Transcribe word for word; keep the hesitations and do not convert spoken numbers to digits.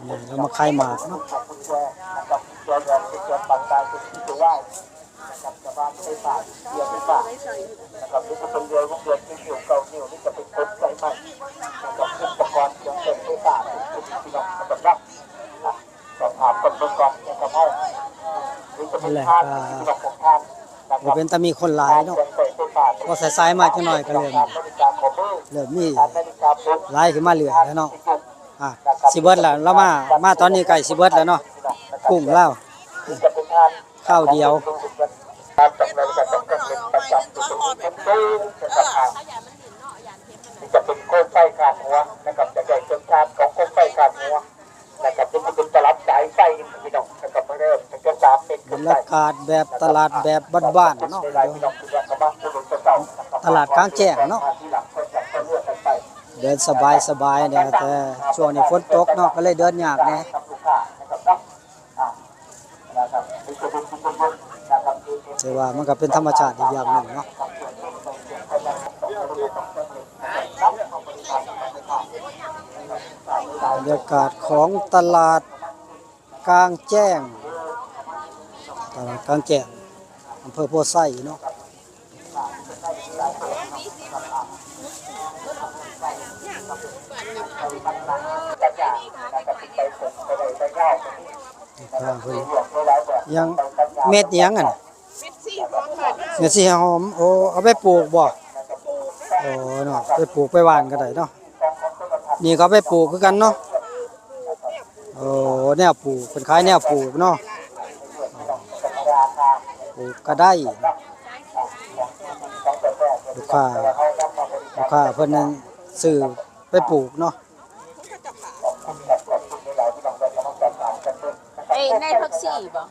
เนี่ยเรามาขายหมากเนาะ นะครับ จะว่าไฟฟ้า เรือไฟฟ้า นะครับ นี่จะเป็นเรือวงเดือนที่นิ้วเก้านิ้ว นี่จะเป็นกลไกใหม่ นะครับ อุปกรณ์เครื่องใช้ไฟฟ้า ที่พี่น้องนะครับเนาะ อ่ะ สอบถามกันเบิ่งก่อนนะครับ นี่จะเป็น นี่แหละ ทาง อ่า ที่พี่น้องของท่าน นะครับ บ่เป็นตามีคนหลายเนาะ เครื่องใช้ไฟฟ้า พอสายๆมาจักหน่อยก็เริ่ม นาฬิกาข้อมือ เริ่มมี นาฬิกาปลุก หลายขึ้นมาเรื่อยแล้วเนาะ อ่ะ สิเบิดแล้ว เรามา มาตอนนี้ใกล้สิเบิดแล้วเนาะ กุ้งลาว นี่จะเป็นทาง ข้าวเดียว ครับ จากนั้นก็ต้องกำหนดประจำจุดตรงนี้เพิ่มเติมนะครับ อ่า นี่จะเป็นโคมไฟคาดหัวนะครับ จะได้เครื่องชาร์จของโคมไฟคาดหัวนะครับ นี่จะเป็นตลับสายไฟพี่น้องนะครับ มาเริ่มตั้งแต่สามเมตร บรรยากาศแบบตลาดแบบบ้านๆเนาะ พี่น้องคิดว่าเขามาอุดหนุนเจ้าเจ้านะครับ ตลาดกลางแจ้งเนาะ เดินสบายๆเนี่ย แต่ช่วงนี้ฝนตกเนาะ ก็เลยเดินยากแหน่ แต่ว่ามันก็เป็นธรรมชาติอีกอย่างหนึ่งเนาะ บรรยากาศของตลาดกลางแจ้ง ตลาดกลางแจ้ง อำเภอโพธิ์ไซเนาะ ยัง เม็ดหยังอะน่ะ เม็ดสีหอม โอ้ เอาไปปลูกบ่ โอ้ เนาะ ไปปลูกไปหว่านก็ได้เนาะ นี่ก็เอาไปปลูกคือกันเนาะ โอ้ แนวปลูก เพิ่นขายแนวปลูกเนาะ ปลูกก็ได้ ลูกค้า ลูกค้าเพิ่นนั่นซื้อไปปลูกเนาะ เอ้ย ในผักชีบ่